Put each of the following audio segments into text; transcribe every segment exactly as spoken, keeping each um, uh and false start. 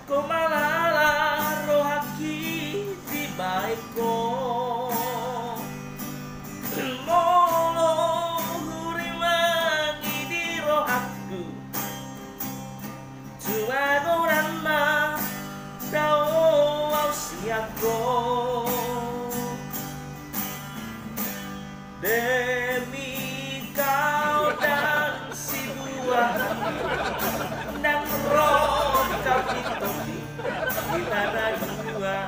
Humalala rohangki dibaen ho. Molo hurimangi di rohangku, cuma godang ma dao au sian ho. Demi kau dan si buah, ndang rongkap di tondi hita na dua.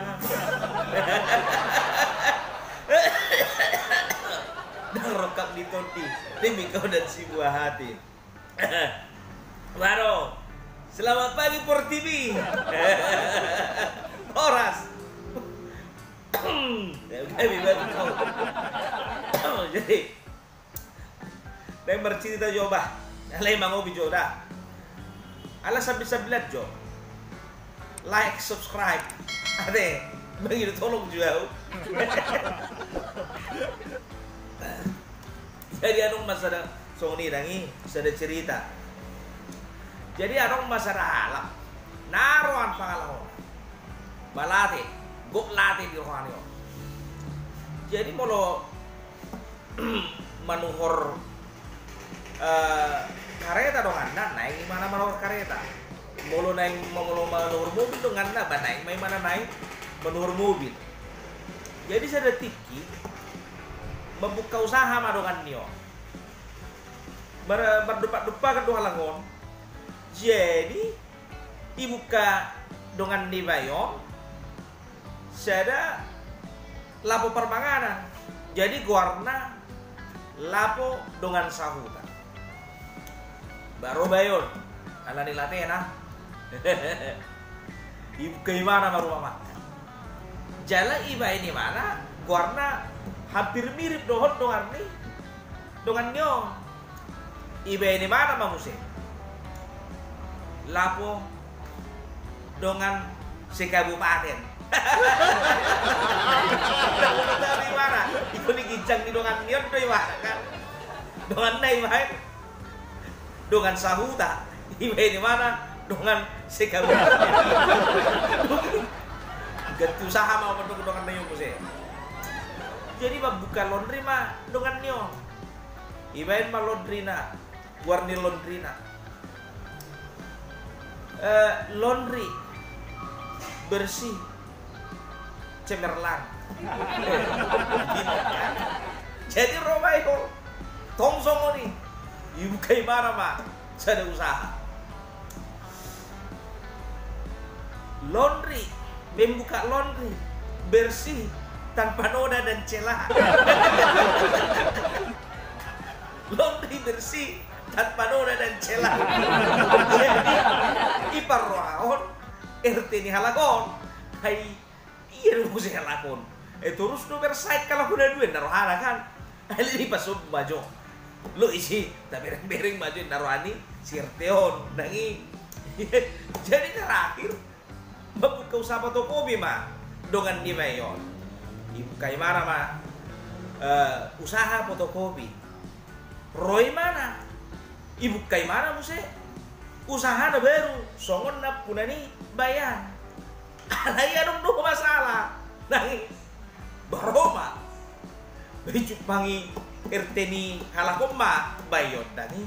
Ndang rongkap di tondi, demi kau dan si buah hati. Baru, selamat pagi Portibi. Horas. Jadi, naeng marcirita jo bah. Alai mangopi jo da. Ala sambil-sambilan jo. Like, subscribe. Ate, mangido tolong jo au. Jadi adong ma sada songon i dang i, sada cirita. Jadi adong ma sada halak na roan pangalaho. Ba late, gok late di rohana on. Jadi molo manuhor, eh, kareta donganna, naeng imana manuhor kareta. Molo naeng, molo manuhor mobil donganna, ba naeng ma imana naeng manuhor mobil. Jadi sada tingki mambuka usaha ma dongan ni on. Mar-, mardompak-dompakan do halak on. Jadi ibuka dongan ni bayo on sada lapo parmanganan. Jadi goarna Lapo Dongan Sahuta. Ba ro bayo on, ala ni latena. Ibuka imana ma rumah makan. Jala ibaen imana goarna hampir mirip dohot dongan ni, dongan ni on. Ibaen imana ma muse Lapo Dongan Sekabupaten. Imana, ibaen i ginjang ni dongan ni on do imana kan. Donganna ibaen Dongan Sahuta, ibaen imana Dongan Sekabupaten. Ganti usaha ma mandok dongan ni on muse. Jadi mambuka laundry ma dongan ni on. Ibaen ma laundryna, goar ni laundryna, eh, Laundry Bersih Cemerlang. Jadi ro ma i ho, tong songon i, ibuka imana ma sada usaha. Laundry, membuka laundry bersih tanpa noda dan celah. Laundry bersih tanpa noda dan celah. Jadi, i parrohahon R T ni halak on. Ai, ia do muse halak on. Eh, torus do bersaing halak on na dua na rohana kan. Ai, dipasombu ma jo. Lo isi, tabereng-bereng ma jo na roha ni si R T on, dang i. Jadi terakhir, mambuka usaha fotokopi ma dongan ni bayo on. Ibuka imana ma, eh, usaha fotokopi. Ro imana, ibuka imana muse usahana baru, songon nampuna ni bayo an. Alai adong do masalah. Nang i, ba ro ma. Ba i jumpangi R T ni halak on ma bayo on, dang i.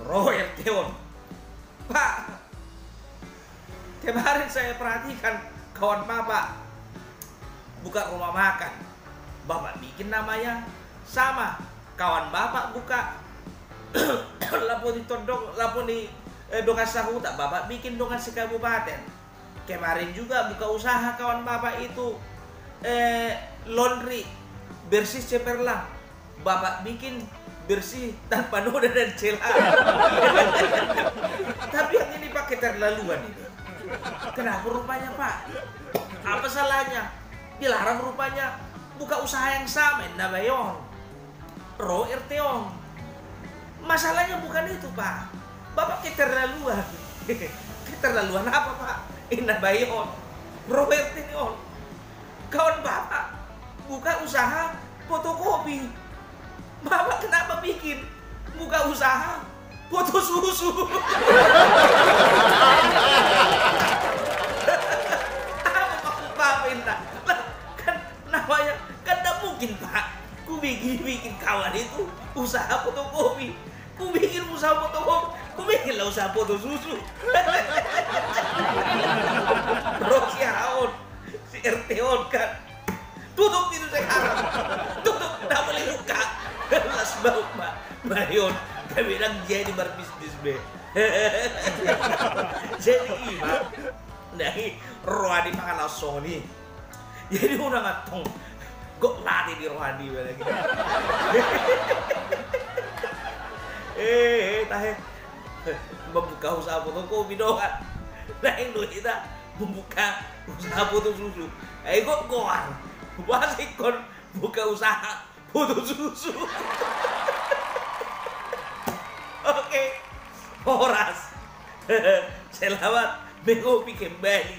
Ro R T on. Pak, kemarin saya perhatikan kawan Bapak buka rumah makan. Bapak bikin namanya sama. Kawan Bapak buka Lapo ni Tondong, Lapo ni, eh, Dongan Sahuta, Bapak bikin Dongan Sekabupaten. Kemarin juga buka usaha kawan Bapak itu, eh, laundry, Bersih Cemerlang. Bapak bikin bersih tanpa noda dan celah. Tapi yang ini, Pak, keterlaluan ini. Kenapa rupanya, Pak? Apa salahnya? Dilarang rupanya buka usaha yang sama, inna bayo on. Ro R T on. Masalahnya bukan itu, Pak. Bapak keterlaluan. Keterlaluan apa, Pak? Inna bayo on. Ro R T ni on. Kawan Bapak buka usaha fotokopi. Bapak kenapa bikin buka usaha foto susu? Usaha fotokopi. Kubikin usaha fotokopi. Kubikin lah usaha foto susu. Ro si aha on, si R T on kan. Tutup pintu sekarang. Tutup, nda boi buka. Las bauk ma. Bayon. Gabe ndang jadi marbisnis be. Jadi ima. Ndai roha ni pangalason i. Jadi unang antong gok late di roha ni ba lagi. Eh, eh, tahe. Mambuka usaha fotokopi do kan. Naeng do hita mambuka usaha foto susu. Ai gok goar. Boasa ingkon buka usaha foto susu. Oke. Horas. Selamat mengopi kembali.